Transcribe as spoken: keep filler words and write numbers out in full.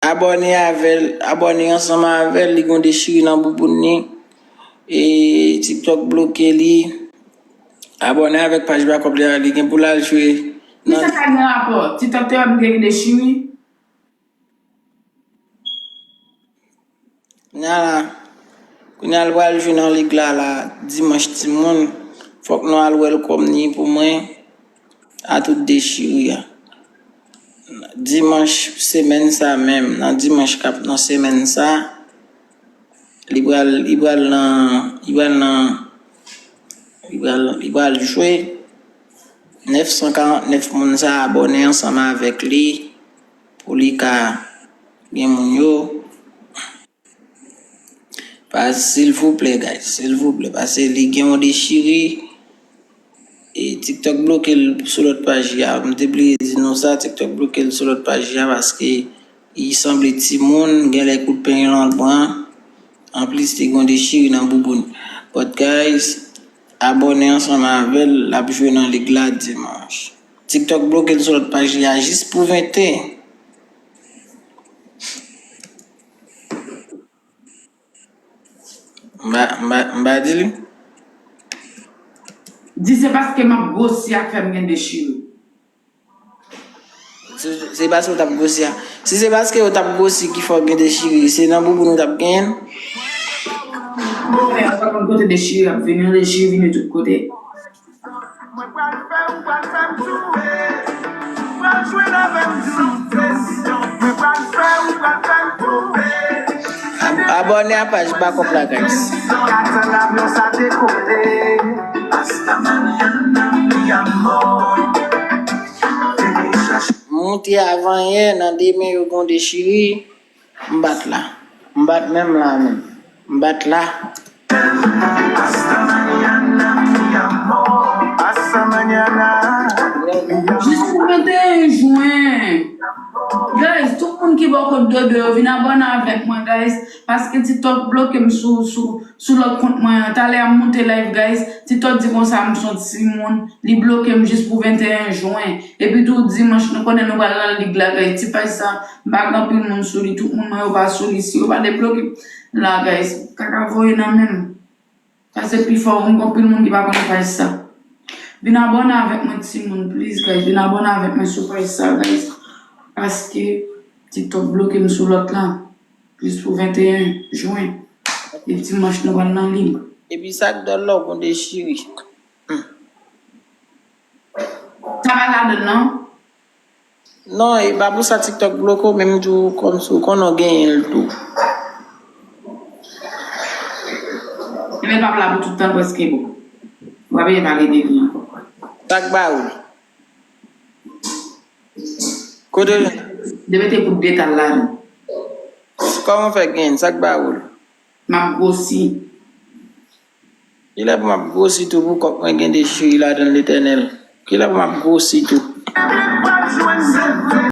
Abòne avè l, abòne ansanm avè l, li gon dechiri nan bouboun li. E TikTok bloke li. Abòne avèk paj Bakòp li a, li gen pou l al jwe. Kisa sa gen rapò? TikTok te wè m gen dechiri? Kounye a la, kounye a l pral jwe nan lig la, la, dimanch timoun. Fòk nou al welcome ni pou mwen. A tout dechiri a. Dimanch semèn sa menm, nan dimanch k ap nan semèn sa, li pral, li pral nan, li pral nan, li pral, li pral jwe. Nèf san karant nèf moun sa abòne ansanm avèk li pou li ka gen moun yo. Pa, silvouplè, guys, silvouplè, paske li gen yon dechiri. E TikTok bloke l sou lòt paj li a. M te bliye di nou sa, TikTok bloke l sou lòt paj li a paske li sanble timoun, genlè kout penyen lan l pran. Anplis, li gen yon dechiri nan bouboun. But guys, abòne ansanm avè l, l ap jwe nan lig la dimanch. TikTok bloke l sou lòt paj li a jis pou venteyen. M pa, m pa, m pa di li. Di se paske m ap gwosi a k fè m gen dechiri. Se, se paske w t ap gwosi a. Si se paske w t ap gwosi ki fè w gen dechiri, se nan bouboun ou t ap genyen l? Mwen pa konn kote dechiri ap vini, dechiri vini tout kote. Mwen pral fè, mwen pral fè m tou. Pral jwenn avè m tou. Mwen pral fè, mwen pral fè m tou. Ab-, abòne a paj Bakòp la, guys. Ka tann avyon sa dekole. Hasta mañana, mi amor. Moute avan yè, nan demen yo gon dechiri. M bat la. M bat menm la menm. M bat la. Hasta mañana, mi amor. Hasta mañana. Jis pou venteyen jen. Guys, tout moun ki bò kot Dodo yo, vin abòne avèk mwen, guys. Paske TikTok bloke m sou, sou, sou lòt kont mwen an. Talè a m moute live, guys. TikTok di konsa m se yon timoun. Li bloke m jis pou venteyen jen. Epi tou, dimanch, nou konnen nou pral nan lig la, guys. Ti paj sa, m pa gen anpil moun sou li. Tout moun mwen yo pa sou li. Si yo pa debloke m la, guys, kaka voye nan men m. Sa se pi fò, m gen anpil moun ki pa konn paj sa. Vin abòne avèk mwen, timoun, please, guys. Vin abòne avèk mwen sou paj sa, guys. Paske TikTok bloke m sou lòt la. Jis pou venteyen jen. E dimanch, nou pral nan lig. Epi sa k dòl la, w konn dechiri. Hmm. Sa pa ladan l, non? Non, e pa pou sa TikTok bloke w, men m di w kòmsi w konnen w genyen l tou. Ebyen, l p ap la pou tout tan prèske, bon. W ap pale de li ankò. Sa k ba ou l? Kote l? Depi te pou detal ladan. Kòman w fè genyen l? Sa k ba ou l? M ap gwosi. Kilè pou m ap gwosi tou pou kòk mwen gen dechiri ladan l, Letènèl? Kilè pou m ap gwosi tou?